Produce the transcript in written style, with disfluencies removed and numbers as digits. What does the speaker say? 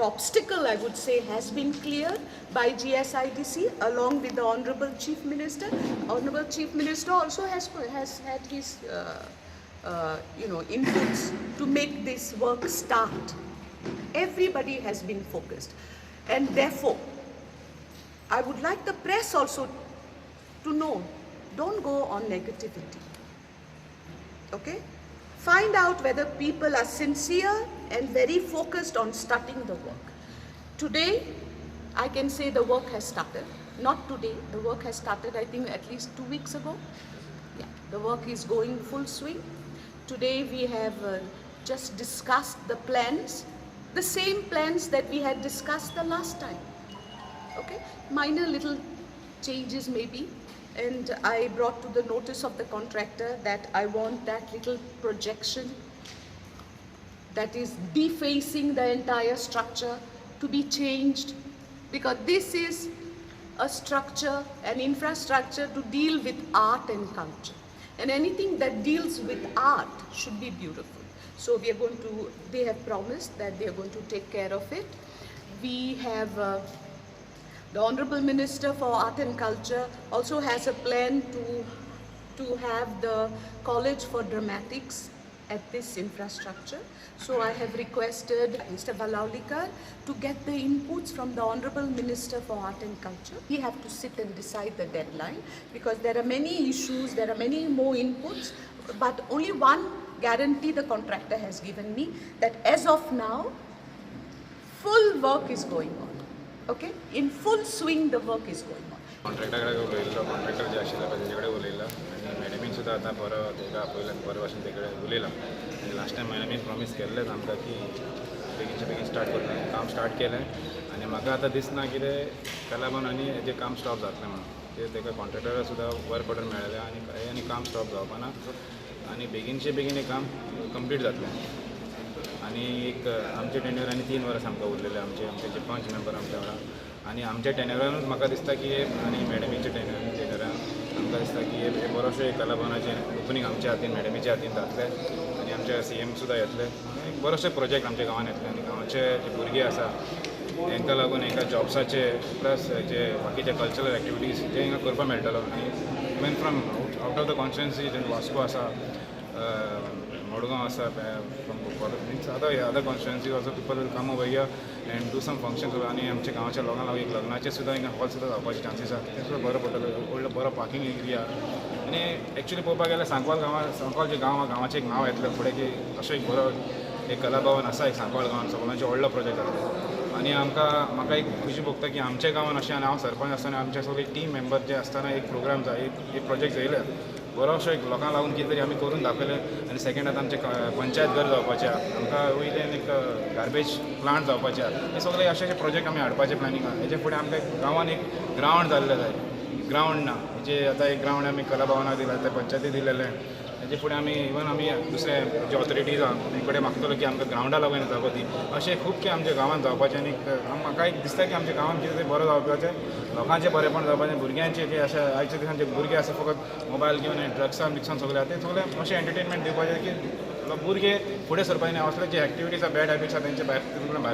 obstacle, I would say, has been cleared by GSIDC along with the Honorable Chief Minister. Honorable Chief Minister also has had his inputs to make this work start. Everybody has been focused, and therefore I would like the press also to know, don't go on negativity. Okay? Find out whether people are sincere and very focused on starting the work. Today, I can say the work has started. Not today, the work has started, I think, at least 2 weeks ago. Yeah, the work is going full swing. Today we have just discussed the plans, the same plans that we had discussed the last time. Okay, minor little changes maybe, and I brought to the notice of the contractor that I want that little projection that is defacing the entire structure to be changed, because this is a structure, an infrastructure to deal with art and culture, and anything that deals with art should be beautiful. So we are going to, they have promised that they are going to take care of it. We have the Honorable Minister for Art and Culture also has a plan to have the College for Dramatics at this infrastructure. So I have requested Mr. Valaulikar to get the inputs from the Honorable Minister for Art and Culture. We have to sit and decide the deadline, because there are many issues, there are many more inputs, but only one guarantee the contractor has given me, that as of now, full work is going on. Okay, in full swing the work is going on. कॉन्ट्रॅक्टा कडेन उलयल्लो, contractor जे आशिल्ले पळय तेजे कडेन उलयला आनी मॅडमीन सुद्दां आतां बरो तेका आपयला, बरे भाशेन ते कडेन उलयला. आनी लास्ट टायम मॅडमीन प्रॉमीस केल्लेच आमकां की बेगीनच्या बेगीन स्टार्ट करतले. काम स्टार्ट केलें आनी म्हाका आतां दिसना कितें कलाभवन आनी हेजें काम स्टॉप जातलें म्हणून. ते तेका कॉन्ट्रॅक्टरा सुद्दां वर्क ऑर्डर मेळ्ळें आनी आनी काम स्टॉप जावपा ना आनी बेगीनचे बेगीन हें काम कंप्लीट जातलें. आनी एक आमचे टेन्युअर आनी 3 वर्सां आमकां उरलेले, आमचे आमचे जे पंच मेंबर आमच्या वांगडा, आनी आमच्या टेन्युअरानूच म्हाका दिसता की आनी मॅडमीच्या टेन्युअरान आमकां दिसता की हे बरोशें एक कलाभवनाचें ओपनींग आमच्या हातीन, मॅडमीच्या हातीन जातलें आनी आमच्या सीएम सुद्दां येतले. एक बरोशे प्रोजेक्ट आमच्या गांवान येतले आनी गांवाचे जे भुरगे आसा तांकां लागून हांकां जॉब्साचे प्लस जे बाकीचे कल्चरल एक्टिविटीज जे हांकां करपाक मेळटलो. आनी even from out of the constituency, जे वास्को आसा, मडगांव आसा, from means other constituency also people will come over here and do some functions. आनी आमच्या गांवाच्या लोकांक लागून एक लग्नाचे सुद्दां हिंगा हॉल सुद्दां जावपाचे चान्सीस आसा, तें सुद्दां बरो पडटलो, व्हडलो बरो पार्किंग एरिया. आनी एक्चुली पळोवपाक गेल्यार सांकवाल गांवां, सांकवाल जे गांव आहा, गांवाचें एक नांव येतलें फुडें की अशें एक बरो एक कलाभवन आसा एक सांकवाल गांवान, सगळ्यांचें व्हडलो प्रोजेक्ट जातलो. आनी आमकां म्हाका एक खुशी भोगता की आमच्या गांवान अशें, आनी हांव सरपंच आसतना आमचे सगळे टीम मेंबर जे आसतना एक प्रोग्राम जाय, एक प्रोजेक्ट येयले बरो असो एक लोकांक लागून कितें तरी आमी करून दाखयलें. आनी सेकंड आतां आमचें पंचायत घर जावपाचें आहा, आमकां वयल्यान एक गार्बेज प्लांट जावपाचें आहा. हे सगळे अशे अशे प्रोजेक्ट आमी हाडपाचें प्लॅनिंग आहा. हेजे फुडें आमकां गांवान एक ग्रावंड जाल्लें जाय, ग्रावंड ना, जे आतां एक ग्रावंड आमी कलाभवनाक दिला, ते पंचायती दिलेलें. हेजे फुडें आमी इवन आमी दुसरे जे ऑथॉरिटीज आहा तेंचे कडेन मागतलो की आमकां ग्रावंडा लागून जागो दी. अशें खूब कितें आमच्या गांवांत जावपाचें. आनी म्हाका एक दिसता की आमच्या गांवांत कितें तरी बरो जावपाचें, लोकांचें बरेंपण जावपाचें, भुरग्यांचें जे अशें आयच्या दिसान जे भुरगे आसा फकत मोबायल घेवन ड्रग्सान बिग्सान सगळें आसा, ते सगळें अशें एंटरटेनमेंट दिवपाचें की भुरगे फुडें सरपाक न्हय, असले जे एक्टिविटीज आसा, बॅड हॅबिट्स आसा तेंचे भायर, तितूंतल्यान भायर.